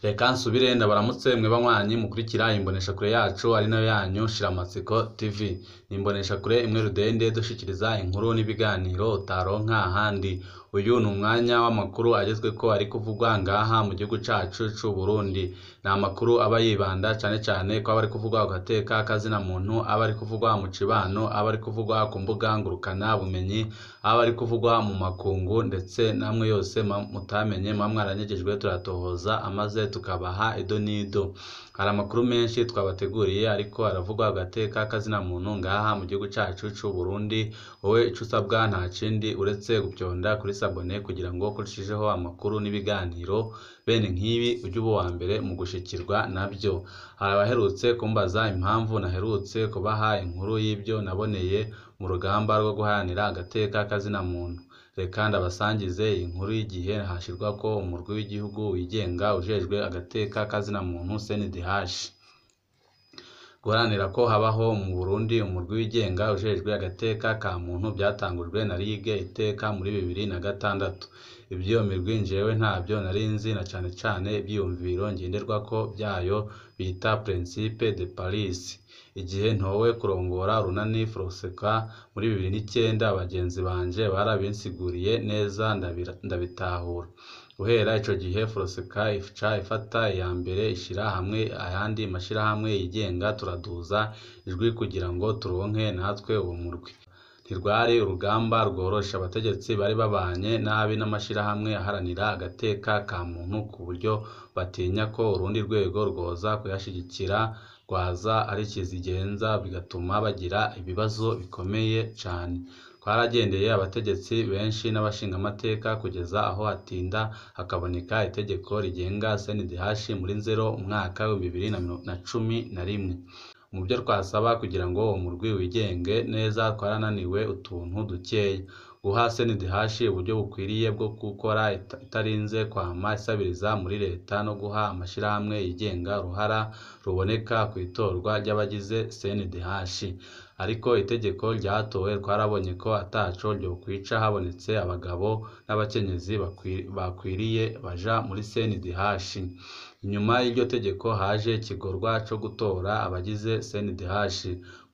Reka nsubire ndabaramutse mwe banywanyi mukurikira imboneshakure yacu ari nayo yanyu Shiramatsiko TV. Ni imboneshakure imwe rudende dushikiriza inkuru n'ibiganiro utaronka ahandi. Uyu ni umwanya w'amakuru agezweko ari kuvugwa ngaha mu gihugu cacu c'u Burundi. Ni amakuru aba yibanda cane cane ko aba ari kuvugwa ku gateka kazina muntu, aba ari kuvugwa mu cibano, aba ari kuvugwa ku mbuga ngurukana bumenyi, aba ari kuvugwa mu makungu ndetse namwe yose mutamenye muba mwaranyegejwe turatohoza amaze tukabaha ido n'ido. Hari amakuru menshi twabateguriye ariko aravugwa ku gateka kazina muntu ngaha mu gihugu cacu c'u Burundi. Wowe ico usabwa nta kindi uretse gupyonda kuri sabone kugira ngo kurushijeho amakuru n'ibiganiro bene nk'ibi ujye uba uwa mbere mu gushikirwa nabyo. Hari abaherutse kumbaza impamvu naherutse kubaha inkuru y'ibyo naboneye mu rugamba rwo guharanira agateka kazina muntu. Reka ndabasangize iyi nkuru y'igihe hashirwako umurwi w'igihugu wigenga ujejwe agateka kazina muntu CNDH. Guharanira ko habaho mu Burundi umurwi wigenga ujejwe agateka ka muntu byatangujwe na Ligue Iteka muri 2006. Ivy'iyo mirwi njewe ntavyo nari nzi na cane cane ivyiyumviro ngenderwako vyayo bita Principe de Paris. Igihe ntowe kurongora urunani Froseka muri 2009 bagenzi banje barabinsiguriye neza ndabitahura. Guhera ico gihe Froseka ica ifata iya mbere ishira hamwe ayandi mashirahamwe yigenga turaduza ijwi kugira ngo turonke natwe uwo murwi. Ntirwari urugamba rworoshe, abategetsi bari babanye nabi n'amashirahamwe aharanira agateka ka muntu ku buryo batinya ko urundi rwego rwoza kuyashigikira rwaza ari kizigenza bigatuma bagira ibibazo bikomeye cane. Twaragendeye abategetsi benshi n'abashingamateka kugeza aho hatinda hakaboneka itegeko rigenga CNDH muri Nzero umwaka w'2011. Mu byo twasaba kugira ngo uwo murwi wigenge neza twarananiwe utuntu dukeya. Guha CNDH uburyo bukwiriye bwo gukora itarinze kwama isabiriza muri leta no guha amashirahamwe yigenga uruhara ruboneka kw'itorwa ry'abagize CNDH. Ariko itegeko ryatowe twarabonye ko ataco ryokwica habonetse abagabo n'abakenyezi bakwiriye baja muri CNDH. Inyuma y'iryo tegeko haje igikorwa co gutora abagize CNDH.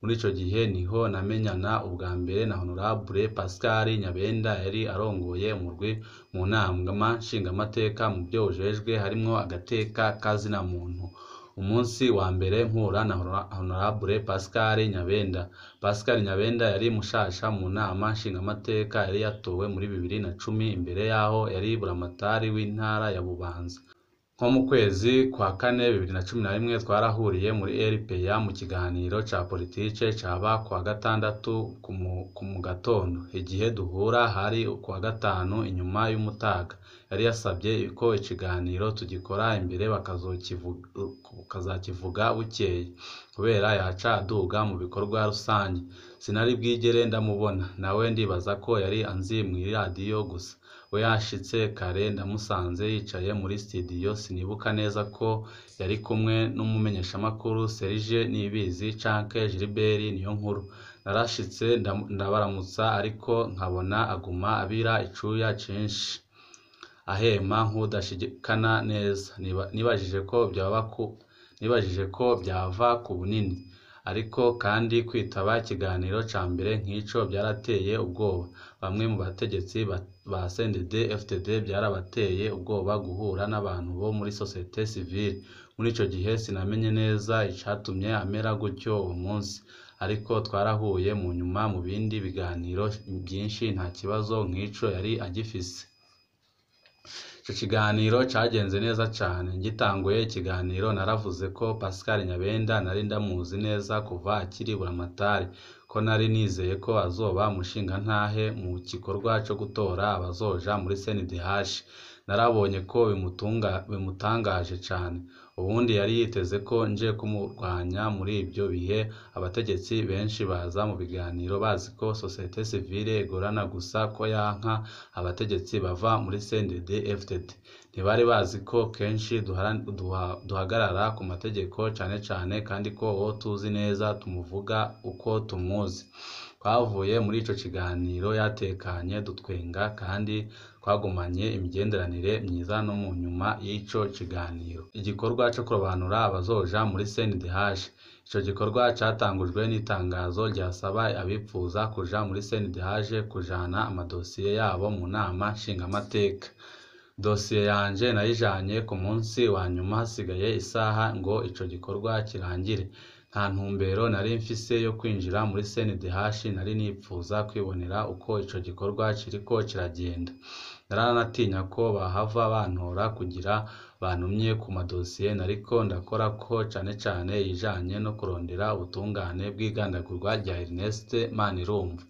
Muri ico gihe niho namenyana ubwa mbere na Honorable Pascal Nyabenda yari arongoye umurwi mu nama nshingamateka mu vyo ujejwe harimwo agateka kazina muntu. Umunsi wa mbere mpura na Honorable Pascal Nyabenda. Pascal Nyabenda yari mushasha mu nama nshingamateka yari yatowe muri 2010 imbere yaho yari buramatari w'intara ya Bubanza. Nko mu kwezi kwa kane 2011 twarahuriye muri RPA mu kiganiro ca politike caba kuwa gatandatu mu gatondo. Igihe duhura hari kuwa gatanu inyuma y'umutaga. Yari yasavye ko ikiganiro tugikora imbere bakazokivuga bukeye, kubera yaca aduga mu bikorwa rusangi. Sinari bwigere ndamubona, nawe ndibaza ko yari anzi mw'iradiyo gusa. We yashitse kare ndamusanze yicaye muri studio, sinibuka neza ko yari kumwe n'umumenyeshamakuru Serge Nibizi canke Gilbert Niyonkuru. Narashitse ndabaramutsa ariko nkabona aguma abira icuya cinshi, ahema nk'uwudashikana neza. Nibajije ko vyava ku bunini. Ariko kandi kwitaba ikiganiro ca mbere nk'ico vyarateye ubwoba. Bamwe mu bategetsi ba CNDD-FDD vyarabateye ubwoba guhura n'abantu bo muri societe civile. Muri ico gihe sinamenye neza icatumye amera gutyo uwo munsi. Ariko twarahuye mu nyuma mu bindi biganiro vyinshi nta kibazo nk'ico yari agifise. Ico kiganiro cagenze neza cane. Ngitanguye ikiganiro naravuze ko Pascal Nyabenda nari ndamuzi neza kuva akiri buramatari, ko nari nizeye ko azoba umushingantahe mu gikorwa co gutora abazoja muri CNDH. Narabonye ko bimutangaje cane. Ubundi yari yiteze ko nje kumurwanya muri ivyo bihe. Abategetsi benshi baza mu biganiro bazi ko societe civile igorana gusa ko yanka abategetsi bava muri CNDD-FDD. Ntibari bazi ko kenshi duhagarara ku mategeko cane cane kandi ko uwo tuzi neza tumuvuga uko tumuzi. Twavuye muri ico kiganiro yatekanye, dutwenga kandi twagumanye imigenderanire myiza no mu nyuma y'ico kiganiro. Igikorwa co kurobanura abazoja muri CNDH. Ico gikorwa catangujwe n'itangazo ryasaba abipfuza kuja muri CNDH kujana amadosiye yabo mu nama nshingamateka. Dosiye yanje nayijanye ku munsi wa nyuma hasigaye isaha ngo ico gikorwa kirangire. Nta ntumbero nari mfise yo kwinjira muri CNDH, nari nipfuza kwibonera uko ico gikorwa kiriko kiragenda. Naranatinya ko bahava bantora kugira bantumye ku madosiye nariko ndakorako, cane cane iyijanye no kurondera ubutungane bw'igandagurwa rya Ernest Manirumva.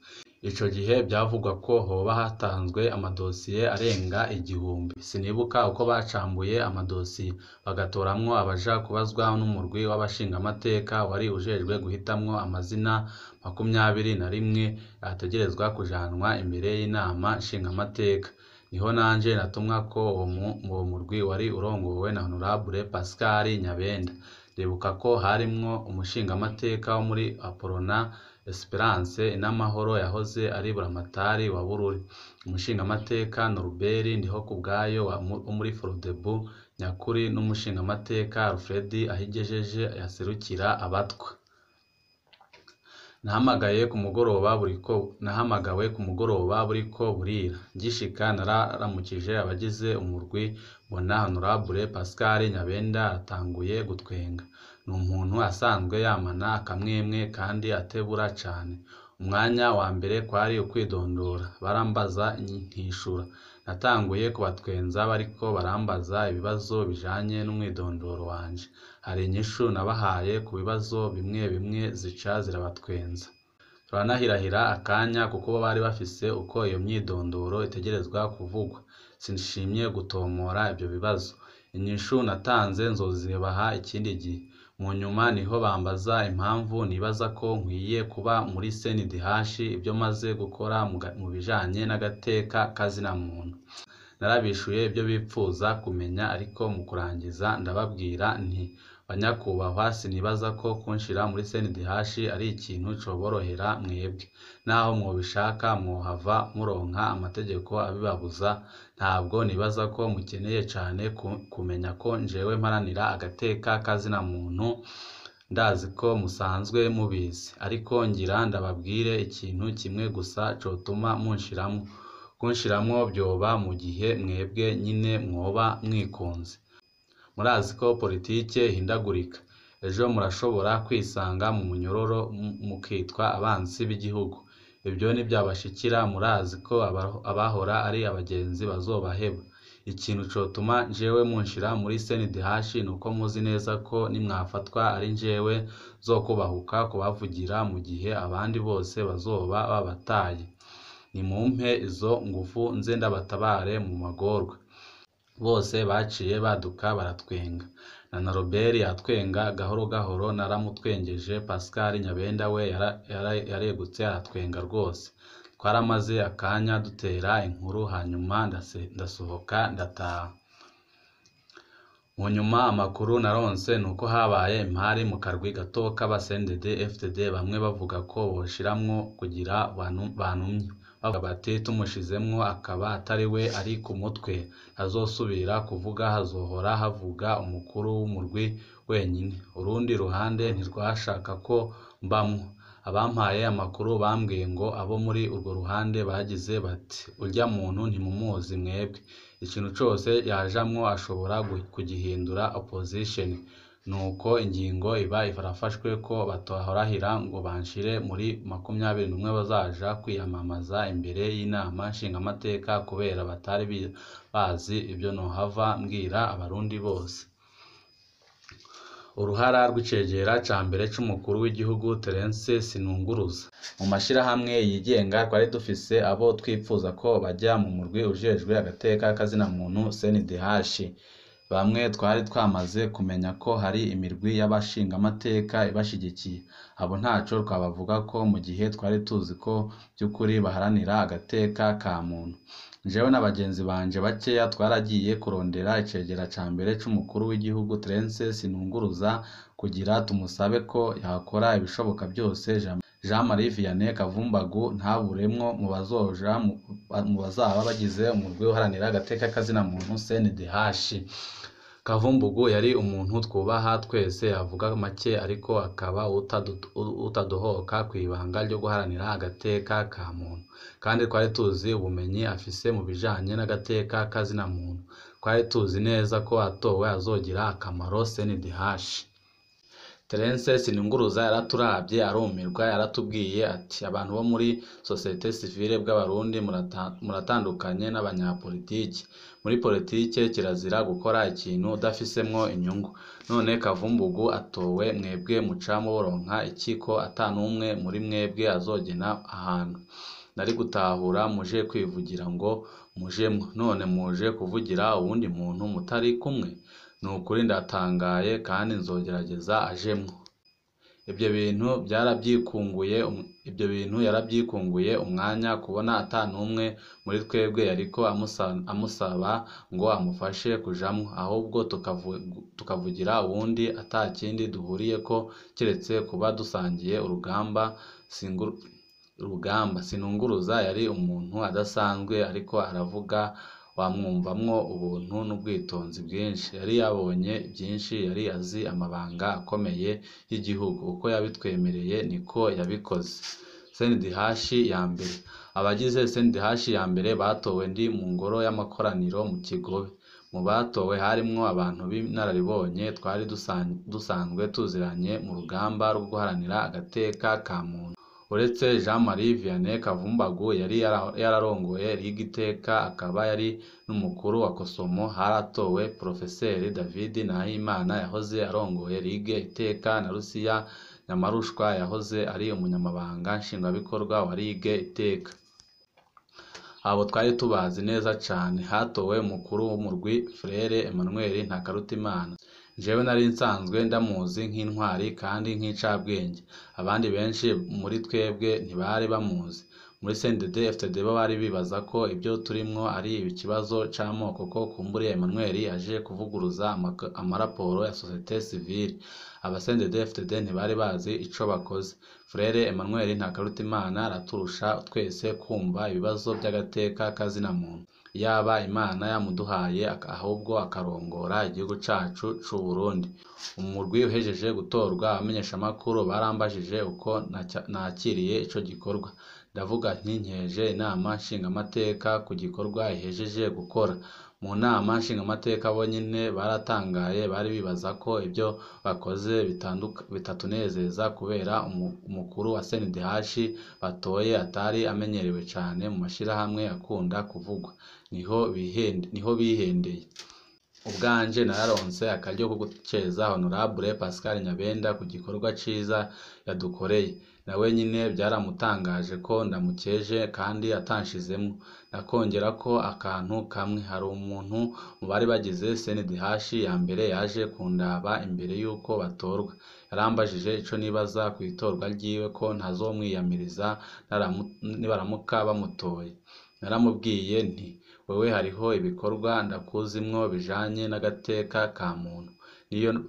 Ico gihe vyavugwa ko hoba hatanzwe amadosiye arenga 1000. Sinibuka uko bacambuye amadosiye, bagatoramwo abaja kubazwa n'umurwi w'abashingamateka wari ujejwe guhitamwo amazina 21 ategerezwa kujanwa imbere y'inama nshingamateka. Niho nanje natumwako uwo murwi wari urongowe na Honorable Pascal Nyabenda. Ndibuka ko harimwo umushingamateka wo muri Aprona Esperance Inamahoro yahoze ari buramatari wa Bururi, umushingamateka Norbert Ndihokubwayo wo muri Frodebu Nyakuri n'umushingamateka Alfred Ahigejeje yaserukira Abatwa. Nahamagawe ku mugoroba buriko burira. Ngishika nararamukije abagize umurwi, mbona Honorable Pascal Nyabenda aratanguye gutwenga. Ni umuntu asanzwe yamana akamwemwe kandi atebura cane. Umwanya wa mbere kwari ukwidondora, barambaza nkishura. Natanguye kubatwenza bariko barambaza ibibazo bijanye n'umwidondoro wanje. Hari inyishu nabahaye ku bibazo bimwe bimwe zica zirabatwenza. Turanahirahira akanya kuko bo bari bafise uko iyo myidondoro itegerezwa kuvugwa. Sinshimye gutomora ivyo bibazo. Inyishu natanze nzozibaha ikindi gihe. Mu nyuma niho bambaza impamvu nibaza ko nkwiye kuba muri CNDH, ivyo maze gukora mu bijanye n'agateka kazina muntu. Narabishuye ivyo bipfuza kumenya, ariko mu kurangiza ndababwira nti: banyakubahwa, sinibaza ko kunshira muri CNDH ari ikintu coborohera mwebwe. Naho mwobishaka mwohava muronka amategeko abibabuza. Ntabwo nibaza ko mukeneye cane kumenya ko njewe mparanira agateka kazina muntu, ndazi ko musanzwe mubizi. Ariko ngira ndababwire ikintu kimwe gusa cotuma munshiramwo. Kunshiramwo vyoba mu gihe mwebwe nyene mwoba mwikunze. Murazi ko politike ihindagurika. Ejo murashobora kwisanga mu munyororo mukitwa abansi b'igihugu. Ivyo ntivyabashikira, murazi ko abahora ari abagenzi bazobaheba. Ikintu cotuma jewe munshira muri CNDH nuko muzi neza ko nimwafatwa ari jewe nzokubahuka kubavugira mu gihe abandi bose bazoba babataye. Nimumpe izo nguvu nze ndabatabare mu magorwa. Bose baciye baduka baratwenga. Na Norobert yatwenga gahoro gahoro, naramutwengeje. Pascal Nyabenda we yaregutse aratwenga rwose. Twaramaze akanya dutera inkuru, hanyuma ndasohoka ndataha. Mu nyuma amakuru naronse nuko habaye impari mu karwi gato k'aba CNDD FDD, bamwe bavuga ko boshiramwo kugira bantumye. Bavuga bati tumushizemwo akaba atari we ari ku mutwe, ntazosubira kuvuga, hazohora havuga umukuru w'umurwi wenyine. Urundi ruhande ntirwashaka ko mbamwo. Abampaye amakuru bambwiye ngo abo muri urwo ruhande bagize bati urya muntu ntimumuzi mwebwe, ikintu cose yajamwo ashobora kugihindura opposition. Nuko ingingo iba irafashwe ko batahorahira ngo banshire muri 21 bazaja kwiyamamaza imbere y'inama nshingamateka, kubera batari bazi ivyo nohava mbwira abarundi bose. Uruhara rw'icegera ca mbere c'umukuru w'igihugu Terence Sinunguruza. Mu mashirahamwe yigenga twari dufise abo twipfuza ko bajya mu murwi ujejwe agateka kazina muntu CNDH. Bamwe twari twamaze kumenya ko hari imirwi y'abashingamateka ibashigikiye. Abo ntaco twabavuga ko mu gihe twari tuzi ko by'ukuri baharanira agateka ka muntu. Jewe na bagenzi banje bakeya twaragiye kurondera icegera ca mbere c'umukuru w'igihugu Terence Sinunguruza kugira tumusabe ko yakora ibishoboka byose Jean Marie Vianney Kavumbagu ntaburemwo mu bazoja mu bazaba bagize umurwi uharanira agateka kazina muntu CNDH. Kavumbugu yari umuntu twubaha twese, avuga make ariko akaba utadohoka kw'ibanga ryo guharanira agateka ka muntu. Kandi twari tuzi ubumenyi afise mu bijanye n'agateka kazina muntu. Twari tuzi neza ko atowe azogira akamaro CNDH. Terence Sinunguruza yaraturavye arumirwa, yaratubwiye ati abantu bo muri societe civile bw'Abarundi muratandukanye n'abanyapolitike. Muri politike kirazira gukora ikintu udafisemwo inyungu. None Kavumbugu atowe mwebwe muca muronka iki ko ata n'umwe muri mwebwe azogena ahantu? Nari gutahura muje kwivugira ngo mujemwo, none muje kuvugira uwundi muntu mutari kumwe? Nukuri ndatangaye kandi nzogerageza ajemwo. Ibyo bintu byarabyikunguye, ibyo bintu yarabyikunguye umwanya kubona ata n'umwe muri twebwe yariko amusaba ngo amufashe kujamwo, ahubwo tukavugira uwundi ata kindi duhuriyeko kiretse kuba dusangiye urugamba. Urugamba. Sinunguruza yari umuntu adasanzwe, ariko aravuga wamwumvamwo ubuntu n'ubwitonzi bwinshi. Yari yabonye byinshi, yari azi amabanga akomeye y'igihugu. Uko yabitwemereye niko yabikoze. CNDH ya mbere. Abagize CNDH ya mbere batowe ndi mu ngoro y'amakoraniro mu Kigobe. Mu batowe harimwo abantu b'inararibonye twari dusanzwe tuziranye mu rugamba rwo guharanira agateka ka muntu. Uretse Jean Marie Vianney Kavumbagu yari yararongoye Ligue Iteka akaba yari n'umukuru wa Kosomo, haratowe Porofeseri David Nahimana yahoze arongoye Ligue Iteka na Lucia Nyamarushwa yahoze ari umunyamabanga nshingwabikorwa wa Ligue Iteka. Abo twari tubazi neza cane. Hatowe umukuru w'umurwi Frere Emmanuel Ntakarutimana. Jewe nari nsanzwe ndamuzi nk'intwari kandi nk'incabwenge. Abandi benshi muri twebwe ntibari bamuzi. Muri CNDD FDD bo bari bibaza ko ibyo turimwo ari ikibazo c'amoko, ko kumbure Emmanuel aje kuvuguruza amaraporo ya societe civile. Aba CNDD FDD ntibari bazi ico bakoze. Frere Emmanuel Ntakarutimana araturusha twese kumva ibibazo by'agateka kazina muntu. Yaba Imana yamuduhaye ahubwo akarongora igihugu cacu c'u Burundi. Umurwi uhejeje gutorwa, abamenyeshamakuru barambajije uko nakiriye ico gikorwa. Ndavuga nti nkeje inama nshingamateka ku gikorwa ihejeje gukora. Mu nama nshingamateka bonyene baratangaye, bari bibaza ko ibyo bakoze bitatunezeza kubera umukuru wa CNDH batoye atari amenyerewe cane mu mashirahamwe akunda kuvugwa. Niho bihendeye. Ubwanje nararonse akaryo ko guceza Honorable Pascal Nyabenda ku gikorwa ciza yadukoreye. Nawe nyine byaramutangaje ko ndamukeje kandi atanshizemwo. Nakongera ko akantu kamwe, hari umuntu mu bari bagize CNDH ya mbere yaje kundaba imbere y'uko batorwa. Yarambajije ico nibaza kw'itorwa ryiwe, ko ntazomwiyamiriza nibaramuka bamutoye. Naramubwiye nti wewe hariho ibikorwa ndakuzimwo bijanye n'agateka ka muntu.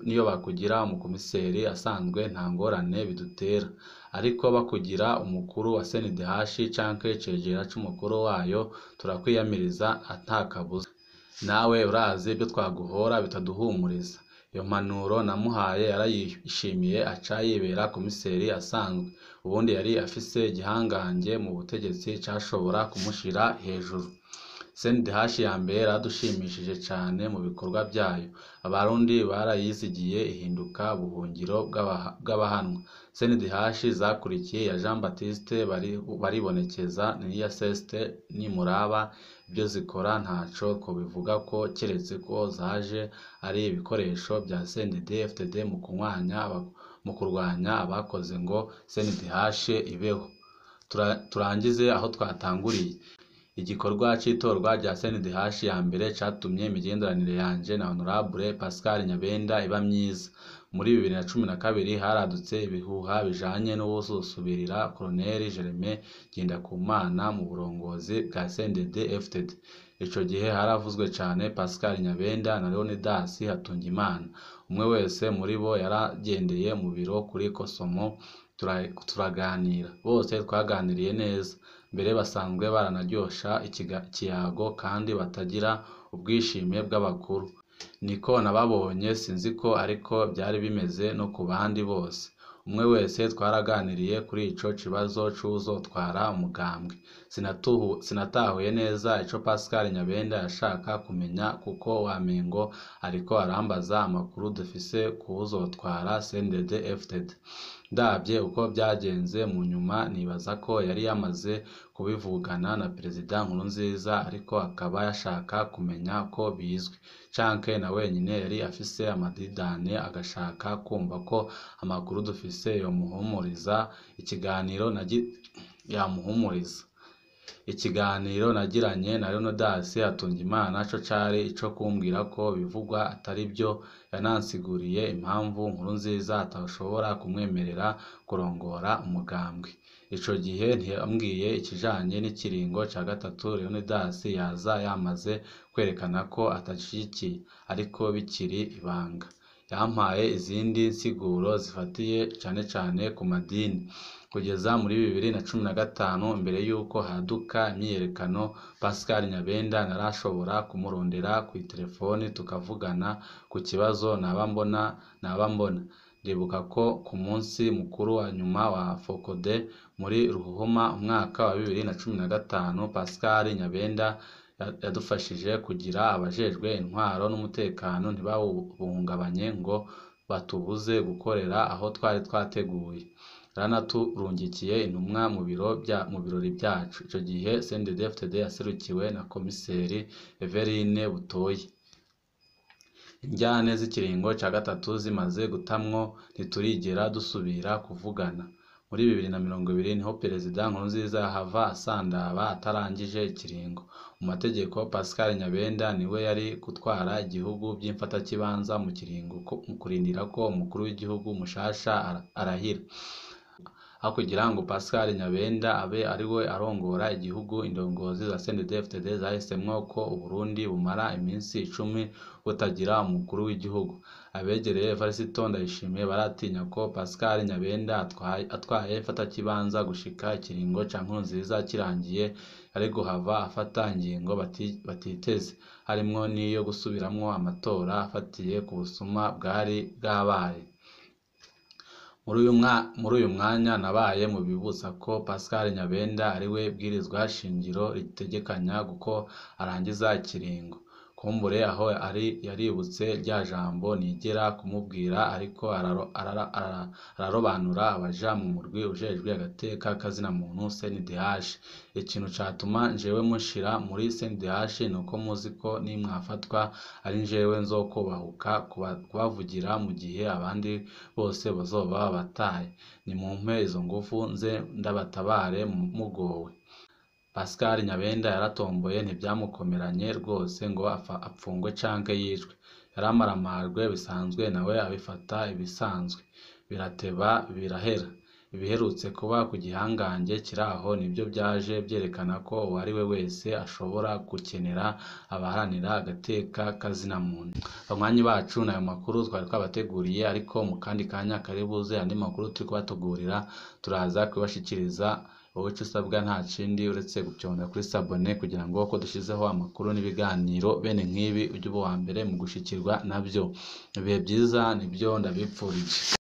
Niyo bakugira umukomiseri asanzwe nta ngorane bidutera, ariko bakugira umukuru wa CNDH canke icegera c'umukuru wayo turakwiyamiriza atakabuza. Nawe urazi ibyo twaguhora bitaduhumuriza. Iyo mpanuro namuhaye yarayishimiye aca yibera komiseri asanzwe. Ubundi yari afise igihangange mu butegetsi cashobora kumushira hejuru. CNDH ya mbere yaradushimishije cane mu bikorwa vyayo. Abarundi barayizigiye ihinduka ubuhungiro bw'abahanwa. CNDH zakurikiye iya Jean Baptiste Baribonekeza n'iya Celestin Nimuraba, ibyo zikora ntaco twobivugako kiretse ko zaje ari ibikoresho vya CNDD FDD mu kurwanya abakoze ngo CNDH ibeho. Turangize aho twatanguriye. Igikorwa c'itorwa rya CNDH ya mbere catumye imigenderanire yanje na Honorable Pascal Nyabenda iba myiza. Muri 2012 haradutse ibihuha bijanye n'uwuzosubirira Colonel Germain Ngendakumana mu burongozi bwa CNDD FDD. Ico gihe haravuzwe cane Pascal Nyabenda na Leonidas Hatungimana. Umwe wese muri bo yaragendeye mu biro kuri Kosomo turaganira. Bose twaganiriye neza, mbere basanzwe baranaryosha ikiyago kandi batagira ubwishime bw'abakuru. Niko nababonye, sinzi ko ariko byari bimeze no ku bandi bose. Umwe wese twaraganiriye kuri ico kibazo c'uwuzotwara umugambwe. Sinatahuye neza ico Pascal Nyabenda yashaka kumenya kuko wamengo ariko arambaza amakuru dufise kuwuzotwara CNDD-FDD. Ndavye uko vyagenze mu nyuma nibaza ko yari yamaze kubivugana na Perezida Nkurunziza ariko akaba yashaka kumenya ko bizwi, canke na wenyene yari afise amadidane agashaka kumva ko amakuru dufise yomuhumuriza. Ikiganiro nagiranye na Leonidas Hatungimana co cari ico kumbwira ko bivugwa atari vyo. Yanansiguriye impamvu Nkurunziza atashobora kumwemerera kurongora umugambwe. Ico gihe ntiyambwiye ikijanye n'ikiringo ca gatatu. Leonidas yaza yamaze kwerekana ko atagishigikiye, ariko bikiri ibanga. Yampaye izindi nsiguro zifatiye cane cane ku madini. Kugeza muri 2015, imbere y'uko haduka imyiyerekano, Pascal Nyabenda narashobora kumurondera kw'iterefoni tukavugana ku kibazo naba mbona. Ndibuka ko ku munsi mukuru wa nyuma wa Fokode muri Ruhuhuma umwaka wa 2015, Pascal Nyabenda yadufashije kugira abajejwe intwaro n'umutekano ntibawuhungabanye ngo batubuze gukorera aho twari twateguye. Yaranaturungikiye intumwa mu birori vyacu. Ico gihe CNDD-FDD yaserukiwe na komiseri Everine Butoyi. Indyane z'ikiringo ca gatatu zimaze gutamwo ntiturigera dusubira kuvugana. Muri 2020 niho Perezida Nkurunziza yahava asandaba atarangije ikiringo. Mu mategeko, Pascal Nyabenda niwe yari gutwara igihugu vy'imfatakibanza mu kiringo mu kurindira ko umukuru w'igihugu mushasha arahira. Aho kugira ngo Pascal Nyabenda abe ariwe arongora igihugu, indongozi za CNDD-FDD zahisemwo ko Uburundi bumara iminsi 10 butagira umukuru w'igihugu. Abegereye Evariste Ndayishimiye baratinya ko Pascal Nyabenda atwaye imfatakibanza gushika ikiringo ca Nkurunziza kirangiye, yari guhava afata ingingo batiteze, harimwo n'iyo gusubiramwo amatora afatiye ku busuma bwari bwabaye. Muri uyu mwanya nabaye mu bibutsa ko Pascal Nyabenda ariwe bwirizwa shingiro ritegekanya kuko arangiza ikiringo. Kumbure aho ari yaributse rya jambo nigera kumubwira, ariko ararobanura abaja mu murwi ujejwe agateka kazina muntu CNDH. Ikintu catuma njewe mushira muri CNDH nuko muzi ko nimwafatwa ari njewe nzokubahuka kubavugira mu gihe abandi bose bazoba babataye. Nimumpe izo nguvu nze ndabatabare mugowe. Pascal Nyabenda yaratomboye, ntivyamukomeranye rwose ngo apfungwe canke yicwe. Yaramaramarwe bisanzwe, nawe abifata ibisanzwe. Birateba birahera. Ibiherutse kuba ku gihangange kiraho nivyo vyaje vyerekana ko uwariwe wese ashobora gukenera abaharanira agateka kazina muntu. Banywanyi bacu, n'ayo makuru twari twabateguriye, ariko mu kandi kanya kari buze andi makuru turiko bategurira turaza kubashikiriza. Wowe ico usabwa nta kindi uretse gupyonda kuri sabone kugira ngo ko dushizeho amakuru n'ibiganiro bene nk'ibi ujye uba uwa mbere mu gushikirwa navyo. Ibihe vyiza nivyo ndabipfurije.